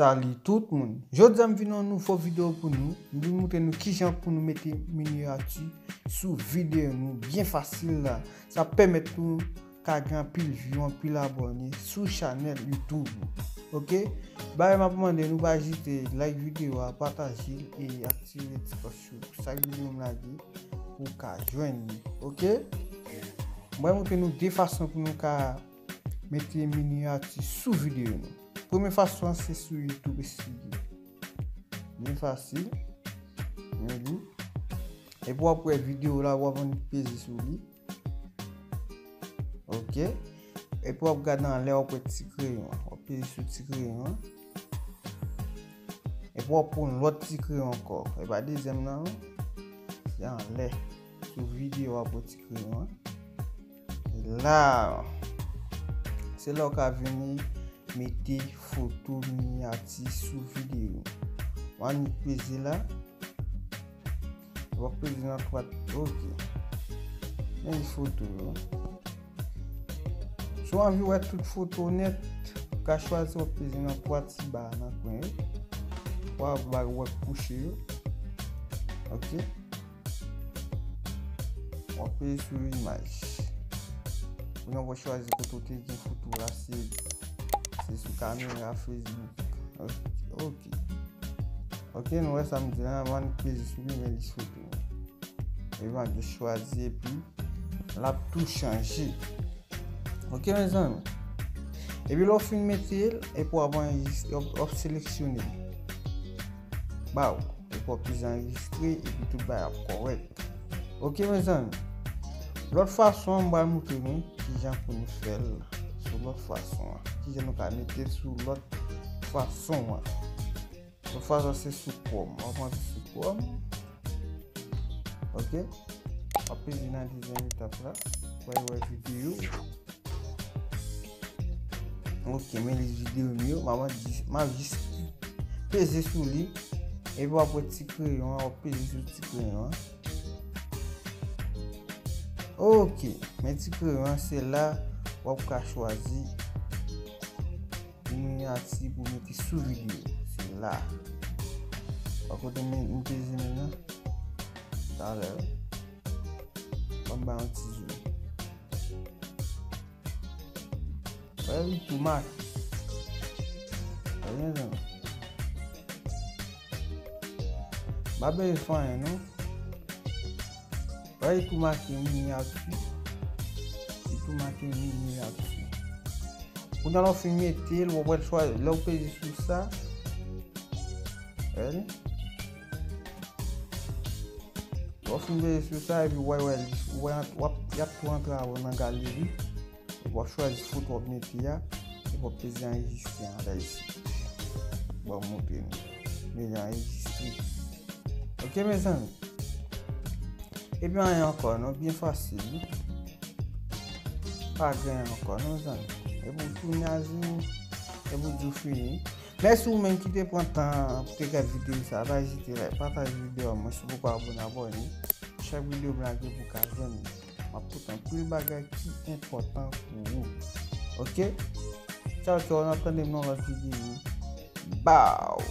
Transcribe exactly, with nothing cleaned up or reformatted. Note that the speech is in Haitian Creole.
Salut tout moun. Jodi a m vin yon nouvo videyo pou nou. M vin montre nou kijan pou nou mete miniyati sou videyo nou byen fasil la. Sa pèmèt nou ka gen anpil view, anpil abòne sou chanèl YouTube ou. Oke? Bagay m ap mande nou pa ezite like videyo a, pataje l e aktive ti klòch yo. Chak videyo m lage, ou ka jwenn li. Oke? Mwen montre nou de fason pou nou ka mete miniyati sou videyo nou. Premye fason an se sou YouTube Studio. Byen fasil. Men li. Epi w ap wè videyo la, w ap annik peze sou li. Oke. Epi w ap gade anlè, w ap wè ti kreyon an. W ap peze sou ti kreyon an. Epi w ap pran lòt ti kreyon ankò. E pa dezyèm nan, non. Se anlè. Sou videyo, w ap wè ti kreyon an. La, se la w ka vini mete foto miniyati sou videyo. W annik peze la. W ap peze nan twa, oke. Men foto yo. Si w anvi wè tout foto nèt, ou ka chwazi w ap peze nan twa ti ba nan kwen yo. W ap ba wè kouche yo. Oke. W ap peze sou imaj. Kounye a w ap chwazi kote w te gen foto la, se, se sou kamera Facebook. Oke. Oke, nou wè sa m di la, m annik peze sou li, men lis foto. Epi m ap jis chwazi, epi l ap tou chanje. Oke, mezanmi. Epi lè w fin mete l, epi w ap anrejistre, w ap, w ap seleksyone l. Baw, epi w ap peze anrejistre, epi tout bagay ap kòrèk. Oke, mezanmi. Lòt fason an, m pral montre nou kijan pou nou fè l sou lòt fason an. Kijan nou ka mete l sou lòt fason an. Lòt fason se sou Chrome. W ap antre sou Chrome. Oke. W ap peze nan dezyèm etap la. W ap wè videyo. Oke, men lis videyo m yo. M ap jis, m ap jis peze sou li. Epi w ap wè ti kreyon an, w ap peze sou ti kreyon an. Oke, men ti kreyon an, se la w ap ka chwazi miniyati pou mete sou videyo. Se la. Wè kote m, m peze menm nan. Talè. Ban m bay yon ti zoom. Wè li tou make. Wè byen zanmi. M pa bezwen fè anyen non. Wè li tou make miniyati. Li tou make miniyati. Kounye a lè w fin mete l, w ap wè l chwazi. Lè w peze sou sa, wè li. Lè w fin peze sou sa, epi w wè, wè li, w wè, w ap, y ap tou antre avè w nan galeri. Epi w ap chwazi foto w ap mete a. Epi w ap peze anrejistre anlè isit. Bon, m montre nou. Mete anrejistre. Oke, mezanmi. Epi anyen ankò, non, byen fasil, wi. Pa gen anyen ankò, non, zanmi. Epi w tounen azewo, epi w di w fini. Mèsi ou menm ki te pran tan pou te gade videyo sa. Pa ezite like, pataje videyo a, mwen si w poko abòne, abòne. Chak videyo m lage pou w ka jwenn li. M ap pote anpil bagay ki enpòtan pou ou. Oke? Tchaw, tchaw, n ap tande m nan lòt videyo. Baw!